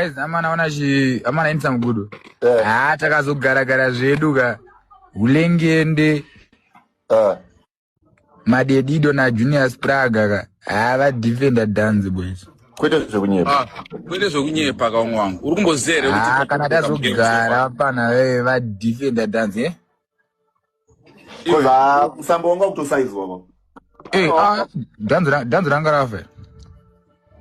Guys, amana ona chi amana inisa mugudo. Eh. Ah, takazogara gara zvedu ka. Hulengende. Eh. Madedido na Junior Spraga ka. Ah, va defender dance boys. Kwete zvekunyepa. Ah, kwete zvekunyepa kaumwe wangu. Uri kumboziva here kuti Ah, kana tazogara pana eh va defender dance eh. Because ah, musambo wanga kutosaizwa ba. Eh, ah, dance dance ranga rafa.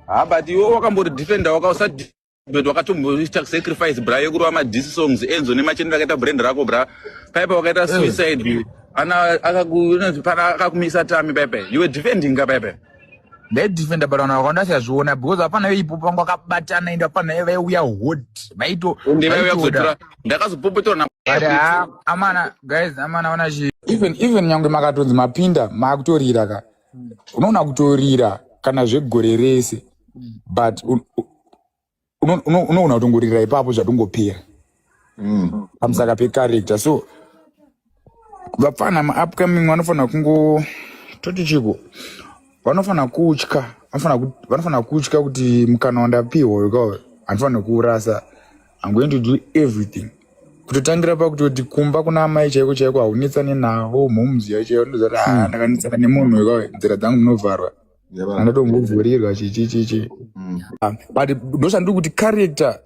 Ah, but iwe wakambori defender waka usati but wakatomboita sacrifice bra yekurova madiss songs Enzo nemachende akaita brand rako bra. Paipa wakaita suicide. Ana akaku pana akakumisa tami paipa. You were defending ka paipa. Ndaidefenda but vanhu vakawanda vasazviona because hapana veipo panga vakabatana ende hapana vaiuya hot vaito Ende vaiuya vaitoda. kuzotora ndakazopopoterwa na But ah, amana guys, amana ona chi even nyangwe makatonzi mapinda makutorira ka, unoona kutorira kana zvegore rese, but unoona kutongorira ipapo zvatongopera pamusaka pecharacter. So vapfana maupcoming vanofanira kungo toti chiko, vanofanira kutya, vanofanira kutya kuti mukana wandapiwa uyu handifaniri kuurasa. I'm going to do everything, kutotangira pakutoti kumba kuna amai chaiko chaiko haunetsane navo, mhomuzi yacho chaiyo ndoziva kuti ah, ndakanetsana nemunhu wekawe, nzira dzangu dzinovharwa, handatombovhurirwa chichi chichi. But ndoshandiri kuti character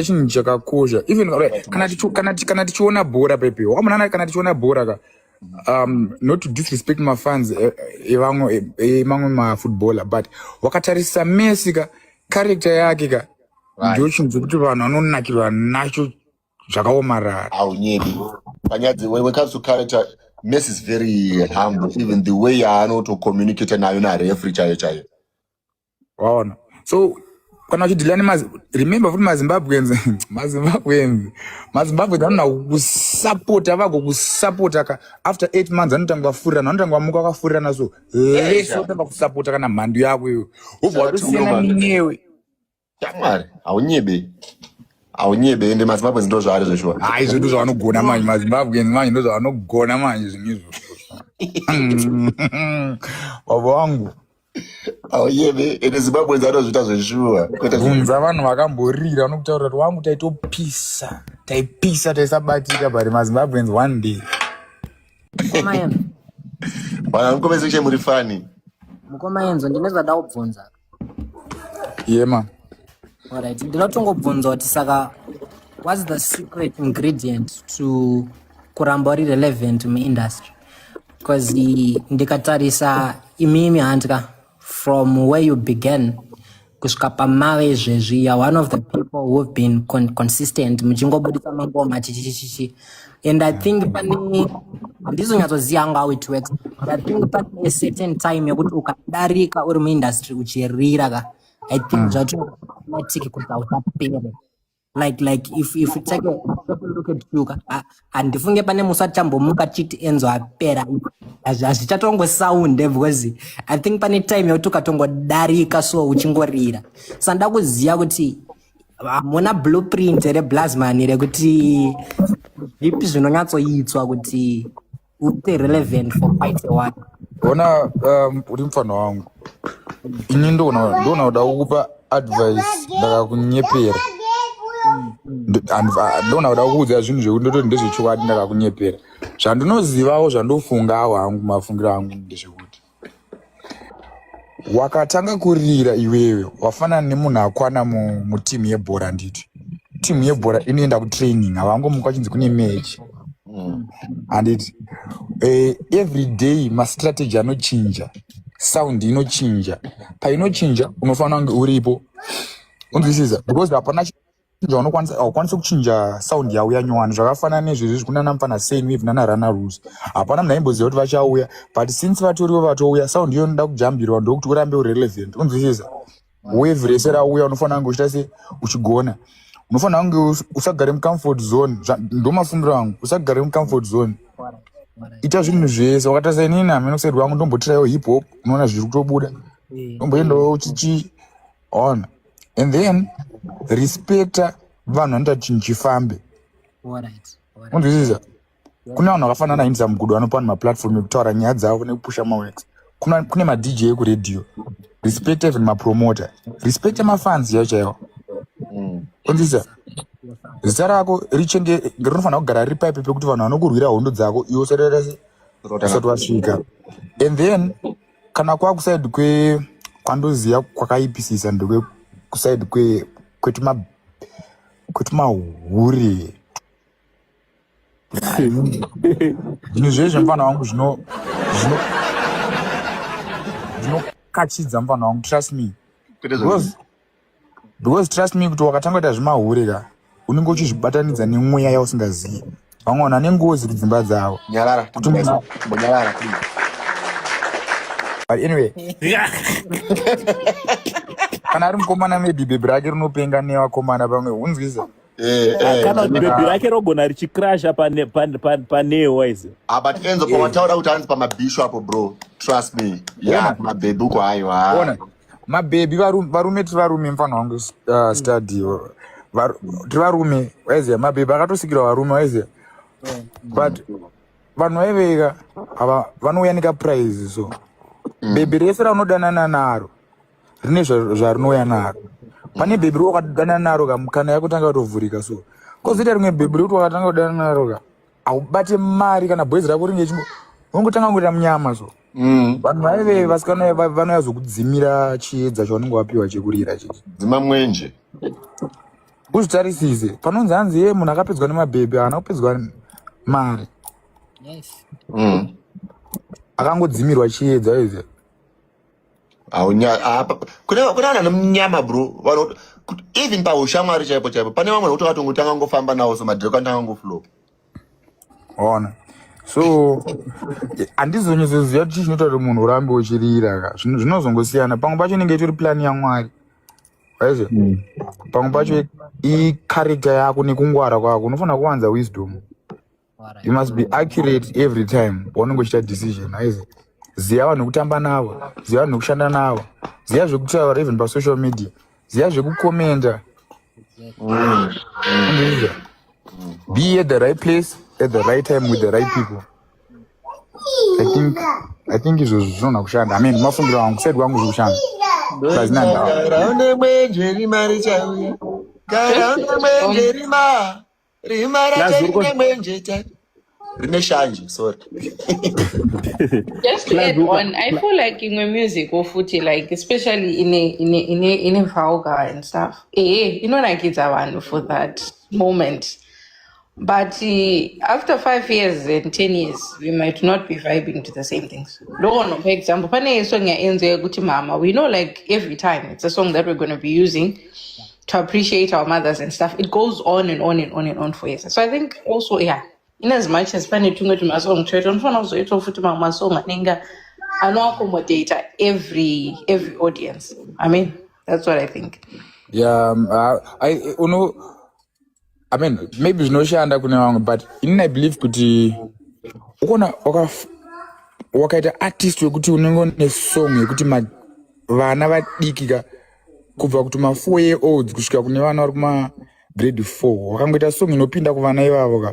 chinhu chakakosha. Even right, kana tichiona bhora pepe wakamonana, kana tichiona bhora ka, not to disrespect mafans evamwe emamwe mafootballer, but wakatarisa Messi ka, character yake ka ndo chinhu chekuti vanhu vanonakirwa nacho zvakaomarara. Haunyebi panyaya when it comes to character, Messi is very humble, even the way yaanotocommunicate nayo nareferee chaiyo chaiyo. Waona, so kana uchideala nemaz, remember futi maZimbabweans anoda kusapota, vagokusapota ka after 8 months anotanga vafurirana, vanotanga vamuka vakafurirana, so vese votanga kusapota kana mhandu yako iwe wobva watosiyana newe. Shamwari, haunyebe, haunyebe, ende maZimbabweans ndo zvaari zveshuwa. Hai, zvo ndo zvavanogona manje maZimbabweans, manje ndo zvavanogona manje zvinhu izvozvo, baba wangu. Haunyebe, ende Zimbabweans anozviita zveshuwa, kwete Bvunza vanhu vakamborira, vanokutaurira kuti wangu taitopisa, taipisa, taisabatika, but maZimbabweans one day. Mukoma Enzo. Vanhu mucomment section muri funny. Mukoma Enzo, ndine zvada kubvunza. Yema. Alright, ndinotongobvunza kuti saka what's the secret ingredient to kuramba uri relevant muindustry? Because ndikatarisa imimi handika, from where you began kusvika pamave izvezvi, you are one of the people who've been consistent, muchingobudisa mangoma chichichichichi, and I think pane, handizonyatsoziva hangu how it works, but I think pane a certain time yekuti ukadarika uri muindustry uchirira ka, I think zvatomatic kuti hauchapere. Like if you take a look at you ka, handifunge pane musi atichambomuka tichiti Enzo apera. Hazvichatongosounde because I think pane time yekuti ukatongodarika so uchingorira. Saka nda kuziva kuti hamuna blueprint reblasman rekuti zvipi zvinonyatsoitswa kuti ute relevant for quite a while? Ona, uri mufana wangu, ini ndoona kuda kukupa advice ndakakunyepera. Ndoona kuda kukuudza zvinhu zvekuti ndototi ndezvechokwadi ndakakunyepera. Zvandinozivawo, zvandofungawo hangu, mafungiro angu ndezvekuti wakatanga kurira iwewe wafanana nemunhu akwana mutimu yebhora. Nditi timu yebhora inoenda kutraining, havangomuka vachinzi kune match, handiti? Every day mastrategy anochinja, sound inochinja. Painochinja unofanira kunge uripo, unzwisisa, because hapana chinja unokwanisa, haukwanisi kuchinja sound yauya nyowani. Zvakafanana nezvezvi kunana mufana Senwave nana Rana Rose, hapana munhu aimboziva kuti vachauya, but since vatoriwo vatouya, sound iyo inoda kujambirwa ndokuti urambe urelevant, unzwisisa? Wave rese rauya unofanira kunge uchiita se uchigona, unofanira kunge usagare mucomfort zone. Ndomafungiro angu, usagare mucomfort zone, ita zvinhu zvese. Wakaita senini, hameno kuside kwangu, ndombotiraiwo hip hop, unoona zviri kutobuda, ndomboendawo chichi ona, and then respecta vanhu vanoita chinhu chifambe. Unzwisisa? Kune vanhu vakafanana naInza Mugudo, vanopa vanhu maplatform ekutaura nyaya dzavo nekupusha maworks. Kune maDJ ekuredhiyo, respect even mapromoter, respect mafans chaiwo chaiwo. Onzisa zita rako richenge rinofanira kugara riri paipe pekuti vanhu vanokurwira hondo dzako iwe usati wasvika. And then kana kwakuside kwe kwandoziva kwakaipisisa ndekwe kuside kwe kwetuma kwetumahure. Zvinhu zvezvo, mufana wangu, zvinokachidza, mufana wangu, trust me. Kwete. Because trust me kuti wakatanga kuita zvemahure ka, unenge uchizvibatanidza nemweya yausingazivi. Vamwe vanhu vane ngozi kudzimba dzavo. Nyarara. Kuti munhu Mbonyarara, please. But anyway, kana ari mukomana, maybe bhebhi rake rinopenga nevakomana pamwe, unzwisa. Kana kuti bhebhi rake rogona richicrasha panewa izi. Ah, but Enzo, pawataura kuti hanzi pamabhishu apo, bro, trust me, yeah. Ona. Mabhebhi uko, haiwa. Ona mabhebhi, varume, tiri varume, mufana wangu, study. Tiri varume, waiziva, mabhebhi akatosikirwa varume, waiziva, but vanhu vaiveka ava vanouya nekaprize. So bhebhi rese raunodanana naro rine zvarinouya naro. Pane bhebhi rowakadanana naro ka, mukana yakutanga kutovhurika. So kozoita rimwe bhebhi rekuti wakatanga kudanana naro ka, haubate mari kana bhoizi rako ringe chingo unongotanga kungoita munyama. So vanhu vaive vasikana vanouya zokudzimira chiedza chaunenge wapiwa chekurira chichi. Dzima mwenje. Uzvitarisise, panonzi hanzi ye munhu akapedzwa nemabhebhi, haana kupedzwa mari. Akangodzimirwa chiedza izi. Kune vanhu vane munyama, bro. Even paushamwari chaipo chaipo, pane vamwe vekuti vakatongotanga ngofamba navo, so madhireko anotanga ngoflow. Ona, so handizonyatsoziva kuti chii chinoita kuti munhu urambe uchirira ka. Zvinozongosiyana. Pamwe pacho inenge itori plani yaMwari, waiziva. Pamwe pacho icharacter yako nekungwara kwako. Unofanira kuwanza wisdom. You must be accurate every time paunenge uchiita decision, aizi ziva vanhu vekutamba navo, ziva vanhu vekushanda navo, ziva zvekutaura even pasocial media, ziva zvekukomenda. Unozviziva? Be at the right place at the right time with the right people. I think izvozvo zvinogona kushanda. I mean, mafungiro angu, kuside kwangu zviri kushanda. Hazina ndawa. Gara une mwenje, rima richauya. Gara une mwenje, rima rima racho Lazuru. Rine mwenje ta rine shanje, sorry. Just to add on, I feel like in music or futi, like especially in a vulgar and stuff, inonakidza vanhu for that moment. But after 5 years and 10 years, we might not be vibing to the same things. No, for example, pane song yaEnzo yekuti "Mama." We know, like, every time it's a song that we're going to be using to appreciate our mothers and stuff. It goes on and on and on and on for years. So I think also, yeah, in as much as pane tumwe tumasong twetu, unofanira kuzoitawo futi mamwe masong anenge anoaccommodata every audience. I mean, that's what I think. Yeah, uno, I mean, maybe zvinoshanda kune vamwe, but inini I believe kuti ukona wakaita artist wekuti unenge une song yekuti vana vadiki ka, kubva kuti ma4 year olds kusvika kune vana vari kuma grade 4, wakangoita song inopinda kuvana ivavo ka,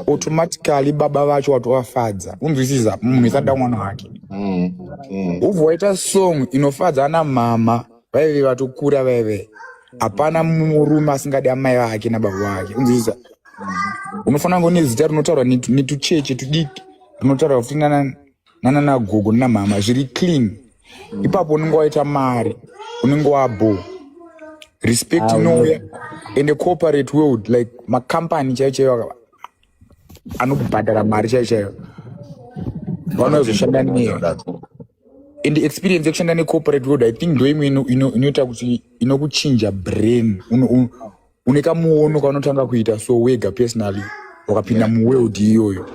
automatically baba vacho watovafadza. Unzwisisa, munhu isada mwana wake. Ubva waita song inofadza ana mama vaive vatokura vaive. Hapana murume asingadi amai vake nababa vake, unzwisisa. Unofanira kunge une zita rinotaurwa netucheche tudiki, rinotaurwa futi nananagogo nanamama zviri clean. Ipapo unenge waita mari, unenge wabo respect inouya. And the corporate world, like makampani chaiyo chaiyo anobhadhara mari chaiyo chaiyo, vanozoshanda neyo. And experience yekushanda necorporate world, I think ndo imwe inoita kuti inokuchinja brain. Une kamuono kaunotanga kuita so wega personally wakapinda muworld iyoyo.